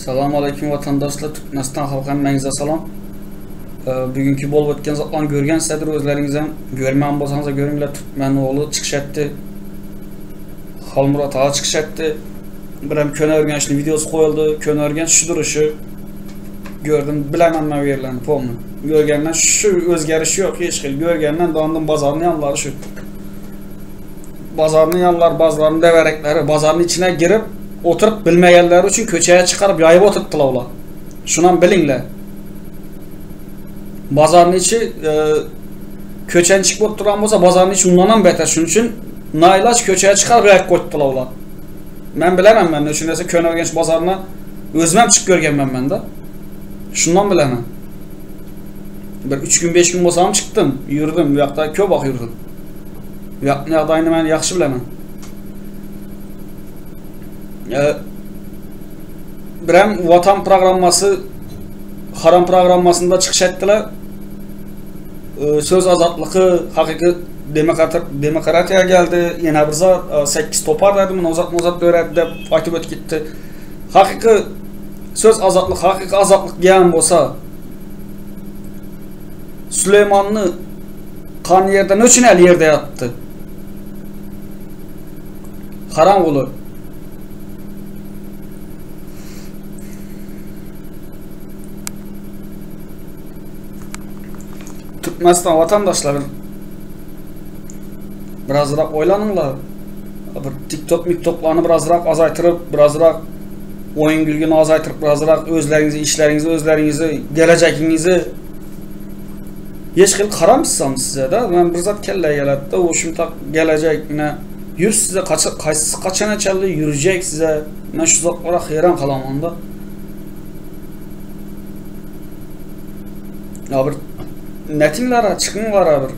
Salam aleýkum watandaşlar Türkmenistan halky hemmäňize salam. Bugünkü bolup ötgen zatlaryny görgen sizdir özleriňizem görmän bolsaňyz görüňler Türkmen ogly çykyş etdi. Halmurat aga çykyş etdi. Birem Köneürgençli videosy goýuldy. Köneürgenç şu duruşy gördüm bilemem men yerlerini pomny. Görgenden şu özgeriş yok hiç hil. Görgenden dandım bazarın yanları şu. Bazarın yanları, bazarın deverekleri, bazarın içine girip oturup bilmeyenler için köçeye çıkarıp yayıp oturttular ular. Şundan bilinle. Bazarın içi e, köçen çıkıp oturan bolsa bazarın içi undan beter. Şunun için nailaç köçeye çıkarıp yayıp koydular ular. Men bilemem ben. Şunun ise Köneürgenç bazarına özüm çık görgen ben de. Şundan bilemem. Bir 3 gün 5 gün bolsam çıktım, yürüdüm. Bu yakta köp bak yürüdüm. Bu yakta ýagdaýyny men ýagşy bilemem. E, birem Vatan programması haram programmasında çykyş etdiler. E, söz azatlygy hakyky demokrat demokratiýa geldi. Ýene bir zat 8 topar dedi, muny uzat uzat döredi dep aýtyp ötüp gitdi. Hakyky söz azatlyk, hakyky azatlyk diýen bolsa Süleýmanny kan ýerde ne üçin el ýerde ýatdy? Haram guly. Türkmenistan vatandaşlar birazrak oýlanyňlar. Bir TikTok, MikToklarny birazrak azaytyrıp, birazrak oyun gülgünü azaytyrıp, birazrak özleriňizi, işleriňizi, özleriňizi, geleceğinizi Hiç xil qaramsam size de. Ben bir zat kelle geledi de o şimdi tak gelecek yine yür size kaç kaç kaçana çaldı yürüyecek size. Ben şu zatlara hayran kalamam da. Ya bir netinlere çıkınlara bir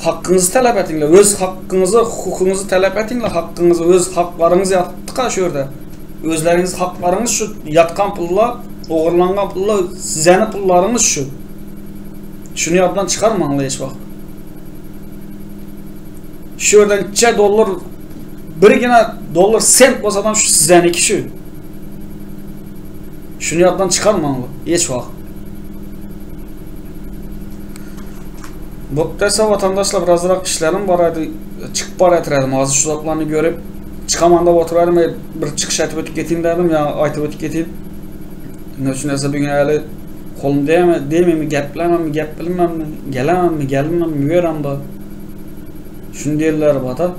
hakkınızı talep etinler. Öz hakkınızı, hukukunuzu talep etinler. Hakkınızı, öz haklarınızı yattık şu yerdə. Özleriniz haklarınız şu yatkan pullar, oğurlangan pullar, sizənin pullarınız şu. Şunu yaddan çıxarmamalı heç vaxt. Şu yerdən 2 dollar birgina dollar sent bolsa şu sizəniki şu. Şunu yaddan çıxarmamalı heç vaxt. Bu dese vatandaşlar birazrak işlerim var idi. Çıkıp bar etirdim. Azı şu zatlarını görüp çıkamanda oturarım bir çıkış aytıp ötüp keteyim dedim ya aytıp ötüp keteyim. Ne üçün ese bir gün eli kolum değme, değmemi, geplemem, gep bilmem, gelemem, gelinmem, müverem da. Şunu deyirler bana.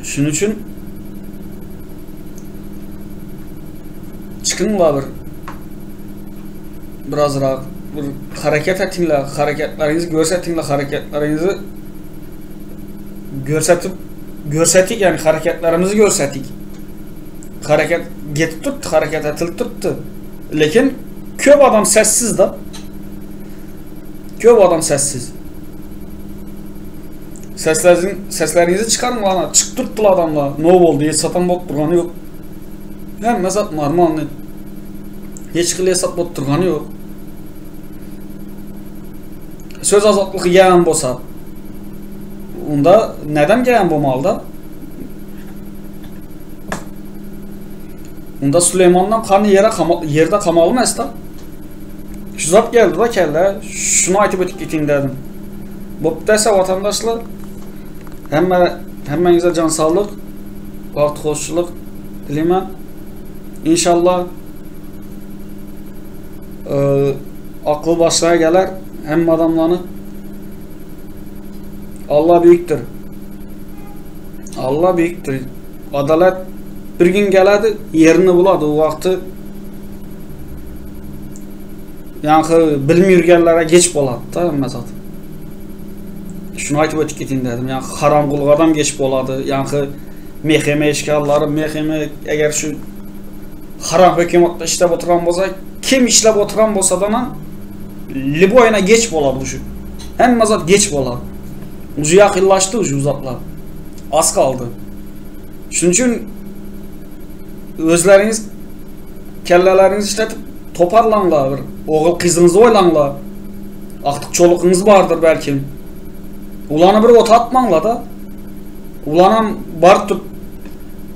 Şunun için çıkınla bir birazrak bir hareket etinle, hareketlerinizi görsetinle, hareketlerinizi görsetip görsetik yani hareketlerimizi görsetik. Hareket getip tuttu, hareket etilip tuttu. Lekin köp adam sessiz da. Köp adam sessiz. Seslerin, seslerinizi çıkarın bana. Çıktırttılar adamlar. Ne oldu? Hiç satan bok durganı yok. Hem zat normal. Hiç kıl hesap bok durganı yok. Söz azatlığı gelen bolsa onda neden gelen bu malda? Onda Süleyman'dan kanı yere kama, yerde kamalı mı Şu zat geldi da kelle. Şunu aytıp ötüp giteyim dedim. Bu dese vatandaşlar hemme hemmenize can sağlık, vakt hoşçuluk dileyim İnşallah e, aklı başına gelir hem adamlarını Allah büyüktür. Allah büyüktür. Adalet bir gün geledi yerini buladı o vakti yani bilmey yürgenlere geç boladı da mesela. Şunu aytıp ötüp keteyim dedim. Yani haram adam geç boladı. Yani mehkeme işgalları, mehkeme eğer şu haram hükümetde işlep oturan bolsa, kim işlep oturan bolsa da liboyuna geç boladı şu. Hem zat geç boladı. Ucu yakınlaştı ucu uzatlar. Az kaldı. Şunun için özleriniz kellelerinizi işletip toparlanlar. Bir oğul kızınızı oylanlar. Artık çolukunuz vardır belki. Ulanı bir ot atmanla da. Ulanam bar tut.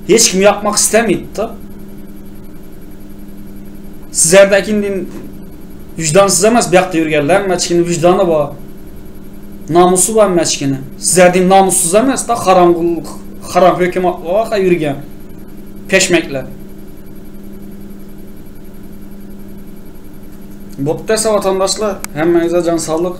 Hiç kim yapmak istemeydi da. Sizlerdäkinden Vicdansız emas bu yoqda yurganlar, hemmachikini vijdoni bor. Namusi bor hemmachikini. Sizlerdin namussuz emas da haram haram hökümet yurgan peşmekler. Bo'pti desa vatandaşlar, hammangizga jon sog'lik.